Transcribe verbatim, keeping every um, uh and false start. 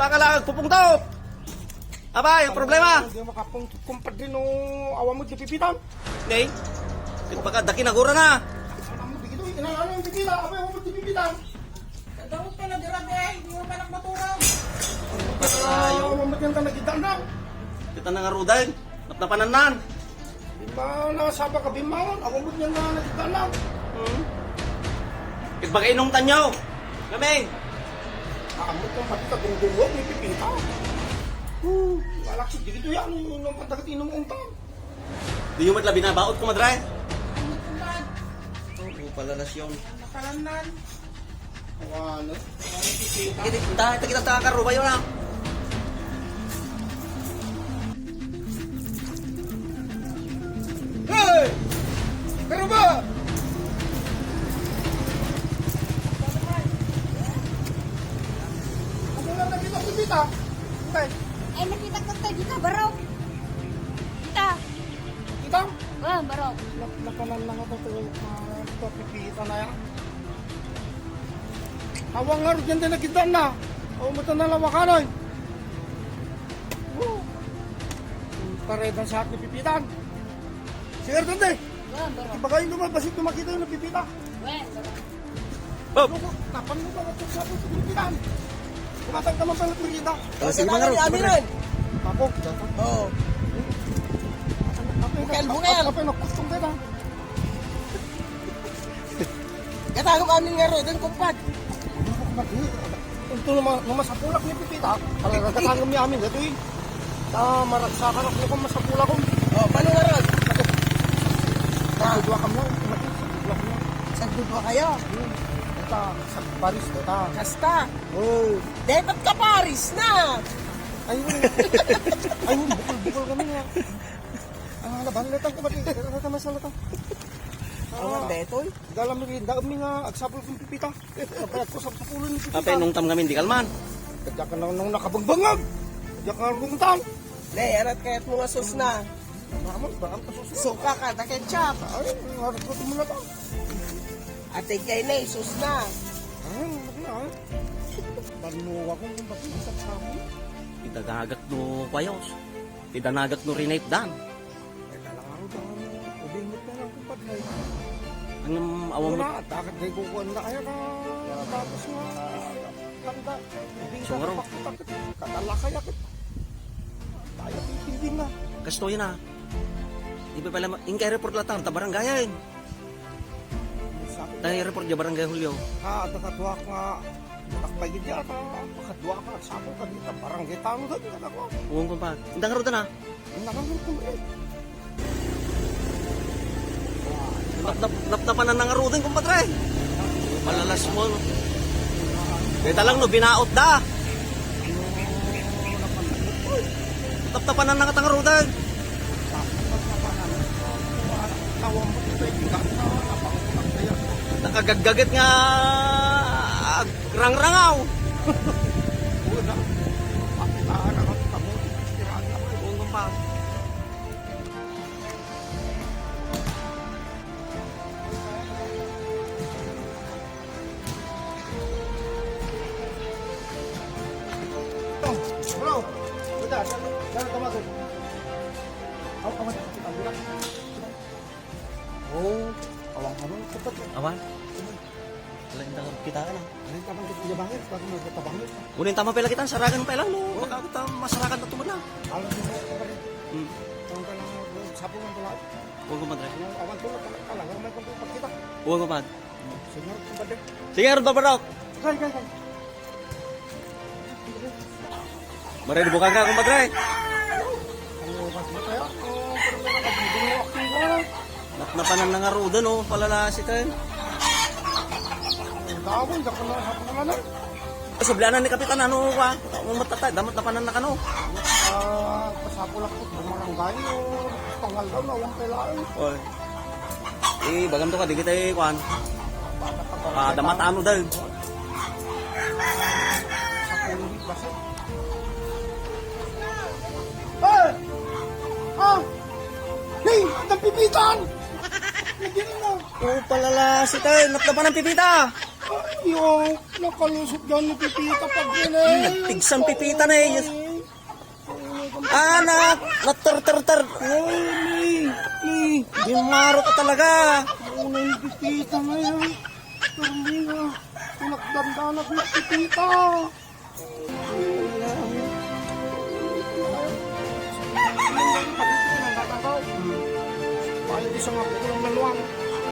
Akala agpupungtot. Abay, ang problema. Hindi makapungtot, kumpadre, no awan met ti pipitan. Nay, ket baka daki nagura na. Ano mo dito? Inalala yung pipita. Abay, awan met ti pipitan. Kadawat pala dira, day. Hindi mo pa nagmaturang. Ayo. Awan met yan ka nagidaan na. Kita na nga ruday. Napnapanan nan. Bimmangan na, saba ka bimmangan. Awan met yan nga nagidaan na. Hmm. Ket baka inungtan nyo. Kami. Aamot ng pati ka dungdungog, may pipita. Woo. Malaksid dito yan. Yung pagdagat inong untang. Di yung matla binabaot, kumadre? Oo, pala nasyon. Nakalandan. Wala. Wala pipita. Kita, kita, kita, kita, karuba yun, ah. Hey! Karuba! Ano nga nakita ko dito? Tay. Ay, nakita ko tayo dito, baro. Kita. Kita? Ah, baro. Nap-, napanan na nga to, to, ah, to, pipita na yan. Awang nga rin dyan din nakita na. Awan mo ito nalawakan, oy. Woo! Paredan sa akin pipitan. Sige, Ardente. Wen, bro. Ibagay mo, basit mo makita yung napipita. Wen, bro. Bob! Ano ko? Tapan mo ba? Ito sa akin, pipitan. Kumatang ka man pala, pipitan. Ah, sige, mga Ano, Ro. Ano, Ro? Ako? Oo. Bukel, bukel. Ako, nagkustong ka na. Gatangem amin nga ro, den, kumpad. Ito naman, naman sa pulak ni Pipita. Talaga gatangem ni amin, dito eh. Sa maragsakan ako kung masapulak ko. Oh, paano nga ron? Sa dudua kami lang, sa dudua kami lang. Sa dudua kayo? Hmm. Ito, sa baris, ito. Kasta? Oh. Dapat ka paris na! Ayun. Ayun, bukol-bukol kami nga. Ah, nabanlatan ko, ba't yung, ano, tama sa lata? Awan, Ah. Detoy? Dalam ni Linda, kami nga agsapul kong pipita. Kapag ko sa sapulon ni pipita. Apay, nung tam kami, di kalman. Kaya ka nang, nang nakabangbangag. Kaya ka nang bungtang. Ne, arat kayat mo nga sos na. Bakit, bakit ka susunod? Suka ka, da ketchup. Ay, harap ko tumula ka. Ate kay ne, sos na. Ay, ano na, ay? Panuwa ko kung bakit isang sabon. Idanagak no kwayos. Idanagak no rinaypdan. Ay, talaga ang dami. Ubingot na lang kung pagkay. Ang, um, awang Wala, mo. Takot kay kukuan na kaya ka. Tapos nga, tanda. Ubingot Sungaro. Na pakita. Katalakay ako. Tayo, pipindin na. Gasto yun, ah. Di ba pala, ma-, in kay report latar, ta barangayan. Sa akin, Tayo report dya, Barangay Julio. Ah, at nakatuwak nga, nakapagid dya, at, ah, makaduwa ka, sapo ka dito, barangay talo ka dito, ako. Uwang kumpa. Indang ruda na. Indang ruda na, eh. Nap-, nap-, napnapanan na nga ruda, kumpadre. Malalas mo, no? Kita lang, no, binaot da. Napnapanan na nga tangaruda. Nakagaggaget nga agrangrangaw. Unong pa. Bro, kita, sana, sana tumasok. Aw, awan, awan, awan. Oh, awan, awan. Awan? Wala yung takot kita, ano? Ano yung tabang kita, bangir? Bakit mo ito tabangir? Unin tama pala kita, saragan pa lang, no? Oh. Baka kita masaragan na tumula. Alam mo, ito pa rin. Hmm. Ang ka lang, sapo mo pala. Huwag ko, madre. Ano, awan ko, talaga, talaga, may kung pagkita. Huwag ko, pad. Sige, Ron Barbarok. Kay, kay, kay. Maray, bukan ka, kumpadre. Nap-, napanan na nga ruda, no? Palala si Ken. Ang tawon, di ako na sa pangalan. Sublianan ni Kapitan, ano, wa? Ang matata, damat napanan na kano. Ah, pasapulak ko, bumarangay, o, pangal daw, nawang kailangan. Oy. Eh, bagam to ka, di kita, eh, kuan. Ah, damat ano daw. Hey! Ah! Hey! Ang pipitan! Lagyan mo! Oo, palala si Tay. Napnapan ang pipita! Yo, nakalusot dyan ni Pipita pag yun eh. Nagpigsan Pipita na eh. Anak, naterterter. Ay, ni, ni. Di maro ka talaga. Ano na yung Pipita na yan? Carmina, pinagdandanak ni Pipita.